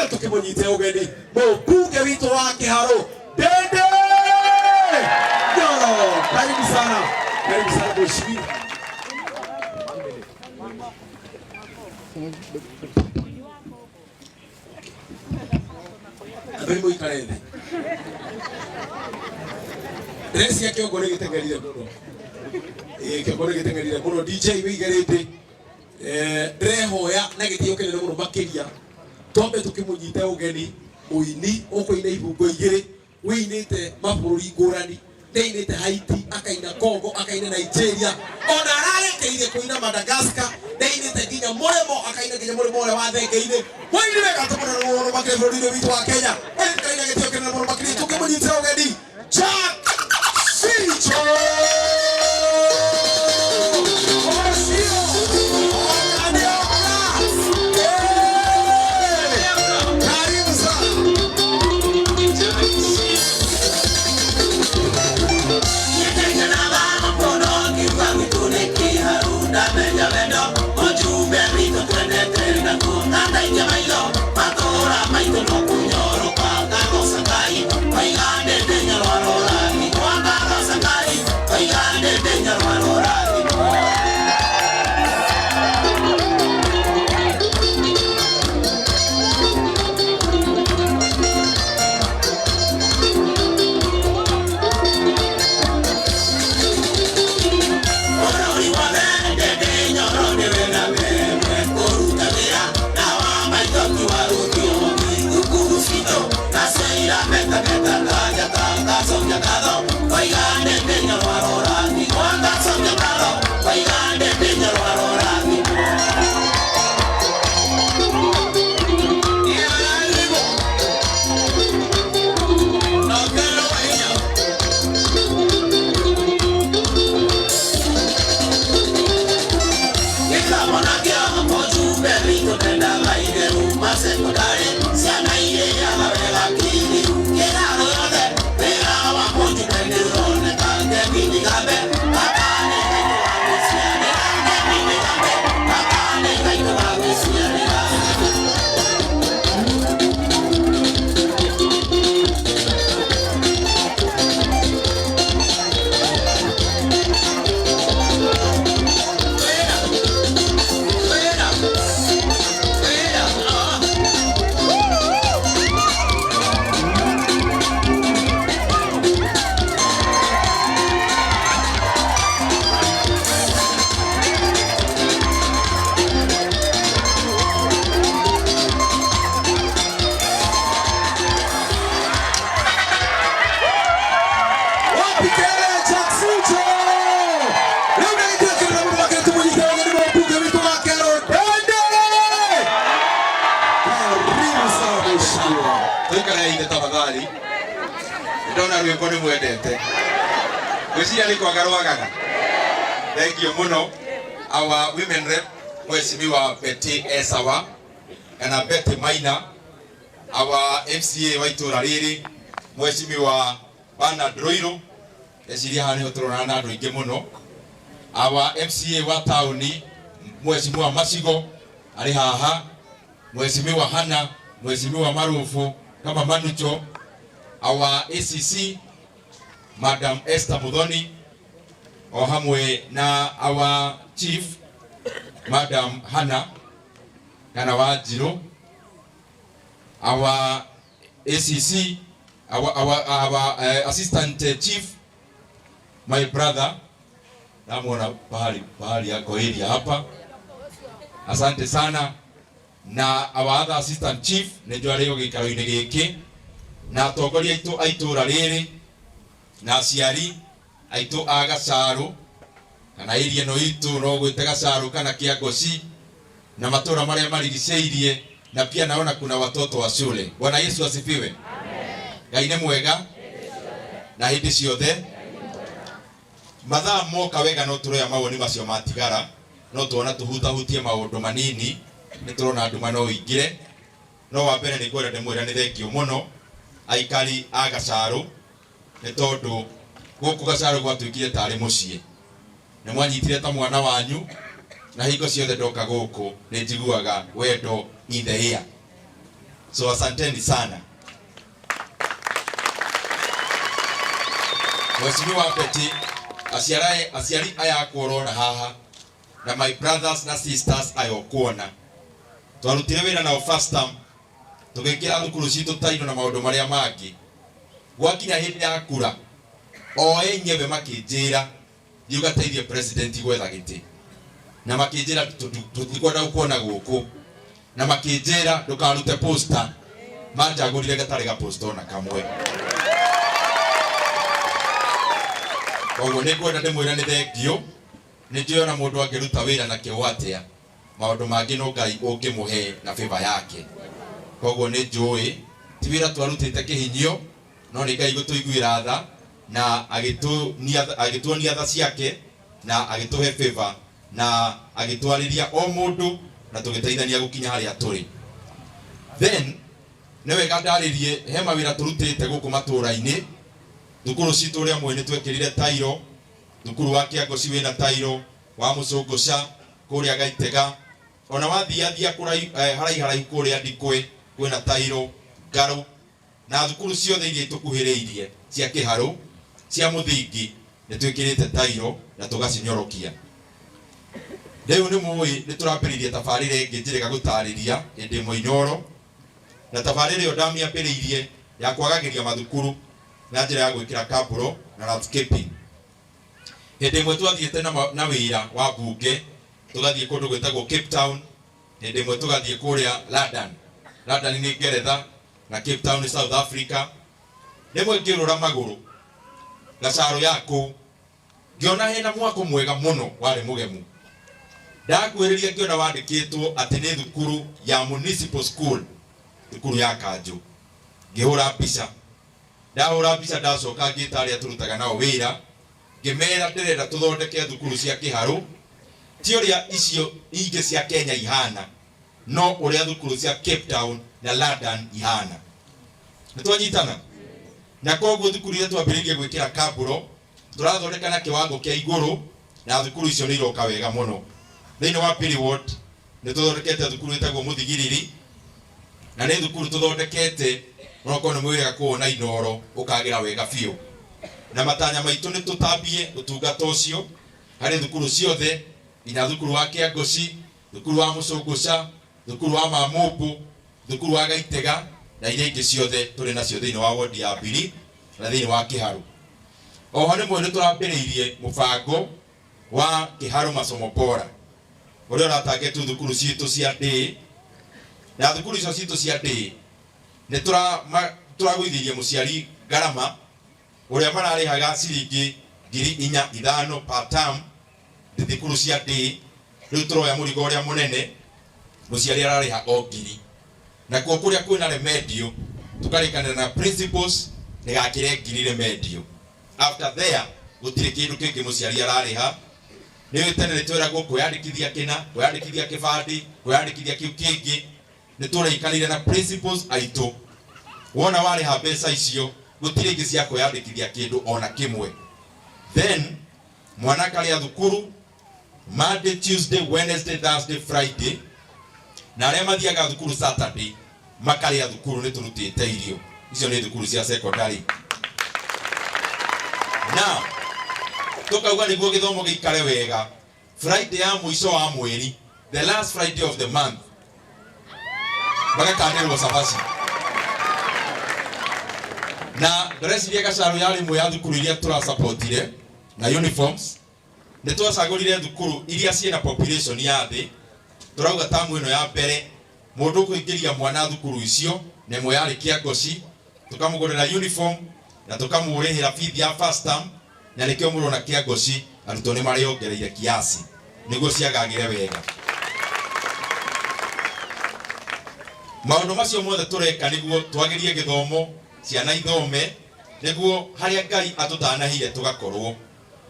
Nigetha tukĩmũnyite ũgeni mũmbunge witũ wa Kĩharũ Ndĩndĩ Nyoro. Karibu sana, karibu sana mheshimiwa. Andũ mũikare thĩ. Ndĩrecia kĩongo nĩ gĩteng'erire mũno. Ĩĩ kĩongo nĩ gĩteng'erire mũno. DJ wĩige rĩndĩ. Ndĩrehoya na gĩtĩo kĩnene mũno makĩria twambe tũkĩmũnyite ũgeni mũini ũkũina ibungo igĩrĩ wĩinĩte mabũrũri ngũrani nĩainĩte Haiti akaina Congo akaina Nigeria ona ararĩkĩire kũina Madagascar nĩainĩte nginya mũrĩmo akaina nginya mũrĩmo ũrĩa wa thenge-inĩ mũini wega mũno mũno makĩria bũrũri-inĩ witũ wa Kenya ĩkaina gĩtĩo kĩnene mũno makĩria tũkĩmũnyite ũgeni Jack Sicho. Karibu sana. Wapi kelele ya Jack Sicho? Leo na gĩtĩo kĩnene mũno makĩria tũmũnyite ũgeni mũmbunge witũ wa Kĩharũ Ndĩndĩ. Karibu sana mheshimiwa. Tuikare ithe tafadhali. Ndona rwĩmbo nĩ mwendete. Ngwĩciria nĩ kwaga rwagaga. Thank you mũno. Our women rep Mheshimiwa Betty Esawa kana Betty Maina, our MCA wa itũra rĩrĩ Mheshimiwa Bernard Ruiru, ndeciria haha nĩho tũronana na andũ aingĩ mũno. Our MCA wa taũni Mheshimiwa Macigo arĩ haha, Mheshimiwa Hana, Mheshimiwa Marufu kama Manucho, our ACC Madam Esther Muthoni o hamwe na our chief Madam Hana kana Wanjiru, our ACC, our assistant chief, my brother namuona pahali pahali yako area hapa, asante sana, na our other assistant chief nĩnjũĩ arĩ o gĩikaro-inĩ gĩkĩ, na atongoria aitũ a itũra rĩrĩ na aciari aitũ a Gacarũ kana area ĩno itũ no gwĩte Gacarũ kana Kĩangoci na matũra marĩa marigicĩirie, na pia naona kuna watoto wa shule. Bwana Yesu asifiwe. Ngai nĩ mwega na hĩndĩ ciothe. Mathaa moka wega no tũroya mawoni macio matigara, no tuona tũhutahutie maũndũ manini, nĩ tũrona nduma no ĩingĩre. No wa mbere nĩ ngwenda ndĩmwĩre nĩ thengio mũno aikari a Gacarũ, nĩ tondũ gũkũ Gacarũ gwatuĩkire tarĩ mũciĩ. Nĩ mwanyitire ta mwana wanyu, na hingo ciothe ndoka gũkũ nĩ njiguaga wendo in the air. So asanteni sana. Mheshimiwa Betty, aciarae aciari aya akwa ũrona haha na my brothers na sisters aya ũkuona, twarutire wĩra nao first term, tũgĩkĩra thukuru citũ taino na maũndũ marĩa mangĩ. Gwakinya hĩndĩ ya kura, o enyewe makĩnjĩra thiĩ ũgateithie president gwetha gĩtĩ, na makĩnjĩra tũtikwenda gũkuona gũkũ, na makĩnjĩra ndũkarute poster. Manjagũrire gatarĩ ga poster ona kamwe. Koguo nĩ ngwenda ndĩmwĩre nĩ thengiũ, nĩ njũĩ ona mũndũ angĩruta wĩra na kĩo atĩa, maũndũ mangĩ no Ngai ũngĩmũhe na favor yake. Koguo nĩ njũĩ ti wĩra twarutĩte kĩhinyio, no nĩ Ngai gũtũiguĩra tha na agĩtuonia tha ciake na agĩtũhe favor na agĩtwarĩria o mũndũ na tũgĩteithania gũkinya harĩa tũrĩ. Then nĩ wega ndarĩrie he mawĩra tũrutĩte gũkũ matũũra-inĩ. Thukuru citũ ũrĩa mũĩ nĩ twekĩrire tairo, thukuru wa Kĩangoci wĩna tairo, wa Mũcũngũca kũrĩa Gaitega, ona wathiathia haraiharaihu kũrĩa Ndikwe kwĩna tairo, Ngarũ, na thukuru ciothe iria itũkuhĩrĩirie cia Kĩharũ, cia mũthingi nĩ twĩkĩrĩte tairo na tũgacinyorokia. Rĩu nĩ mũĩ nĩ tũrambĩrĩirie tabarĩra ĩngĩ njĩrĩga gũtarĩria hĩndĩ ĩmwe Inooro, na tabarĩra ĩyo ndamĩambĩrĩirie ya kwagagĩria mathukuru na njĩra ya gwĩkĩra kaburo na landscaping. Hĩndĩ ĩmwe twathiĩte na wĩra wa mbunge, tũgathiĩ kũndũ gwĩtagwo Cape Town, hĩndĩ ĩmwe tũgathiĩ kũrĩa London. London nĩ Ngeretha na Cape Town nĩ South Africa. Rĩmwe ngĩũrũra magũrũ gacaro ya kũu, ngĩona hena mwako mwega mũno warĩ mũgemu. Ndakuhĩrĩria ngĩona wandĩkĩtwo atĩ nĩ thukuru ya municipal school, thukuru ya kanjũ. Ngĩhũra mbica, ndahũra mbica ndacoka ngĩta arĩa tũrutaga nao wĩra, ngĩmera ndĩrenda tũthondeke thukuru cia Kĩharũ, ti ũrĩa icio ingĩ cia Kenya ihana, no ũrĩa thukuru cia Cape Town na London ihana. Nĩ twanyitana? Na koguo thukuru iria twambĩrĩirie gwĩkĩra kaburo tũrathondeka na kĩwango kĩa igũrũ, na thukuru icio nĩ iroka wega mũno. Thĩinĩ wa Pili Ward nĩ tũthondekete thukuru ĩtagwo Mũthigiriri, na nĩ thukuru tũthondekete onokorwo nĩ mwĩrĩga kuona Inooro ũkagĩra wega biũ. Na matanya maitũ nĩ tũtambie ũtungata ũcio harĩ thukuru ciothe, nginya thukuru wa Kĩangoci, thukuru wa Mũcũngũca, thukuru wa Mamũmbũ, thukuru wa Gaitega, na iria ingĩ ciothe tũrĩ nacio thĩinĩ wa wodi ya Mbiri na thĩinĩ wa Kĩharũ. Oho nĩ mũĩ nĩ tũrambĩrĩirie mũbango wa Kĩharũ Masomo Bora ũrĩa ũratangĩtwo thukuru citũ cia ndĩĩ, na thukuru icio citũ cia ndĩĩ nĩ tũragũithĩirie mũciari ngarama ũrĩa mararĩhaga ciringi 4,000 5,000 per term thukuru cia ndĩĩ. Rĩu tũroya mũrigo ũrĩa mũnene, mũciari ararĩha o 1,000. Nakuo kũrĩa kwĩna remedial tũkarĩkanĩra na principals ndĩgakĩre 1,000 remedial. After there gũtirĩ kĩndũ kĩngĩ mũciari ararĩha. Nĩ tene nĩ tweragwo kwĩyandĩkithia kĩna, kwĩyandĩkithia kĩbandĩ, kwĩyandĩkithia kĩu kĩngĩ. Nĩ tũraikarĩire na principals aitũ, wona warĩha mbeca icio gũtirĩ ingĩ cia kwĩyandĩkithia kĩndũ ona kĩmwe. Then mwana akarĩa thukuru Monday, Tuesday, Wednesday, Thursday, Friday, na arĩa mathiaga thukuru Saturday makarĩa thukuru. Nĩ tũrutĩte irio icio nĩ thukuru cia secondary, na tũkauga nĩguo gĩthomo gĩikare wega, Friday ya mũico wa mweri, the last Friday of the month, magakanĩrwo cabaci. Na ndĩreciria Gacaru yarĩ ĩmwe ya thukuru iria tũrasapotire na uniforms. Nĩ twacagũrire thukuru iria ciĩna population ya thĩ, tũrauga tamu ĩno ya mbere mũndũ ũkũingĩria mwana thukuru icio na ĩmwe yarĩ Kĩangoci, tũkamũgũrĩra uniform na tũkamũrĩhĩra fees ya first term, na nĩkĩo mũrona Kĩangoci arutwo nĩ marĩongereire kiasi nĩguo ciagagĩre wega. Maũndũ macio mothe tũreka nĩguo twagĩrie gĩthomo, ciana ithome, nĩguo harĩa Ngai atũtanahĩire tũgakorwo.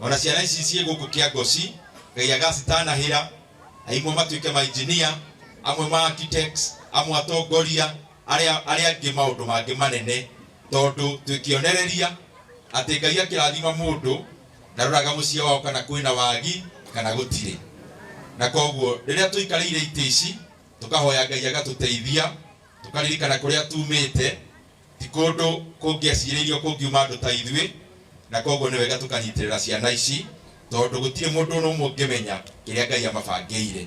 Ona ciana ici ciĩ gũkũ Kĩangoci Ngai agacitanahĩra, aimwe matuĩke ma engineer, amwe ma architects, amwe atongoria, arĩa angĩ maũndũ mangĩ manene, tondũ twĩkĩonereria atĩ Ngai akĩrathima mũndũ ndaroraga mũciĩ wao kana kwĩna wagi kana gũtirĩ. Na koguo rĩrĩa tũikarĩire itĩ ici tũkahoya Ngai agatũteithia. Tukaririkana kuria tumite, ti kundu kungĩecirĩirio kũngiuma andũ ta ithuĩ, na koguo nĩ wega tũkanyitĩrĩra ciana ici, tondũ gũtirĩ mũndũ ona ũmwe ũngĩmenya kĩrĩa Ngai amabangĩire.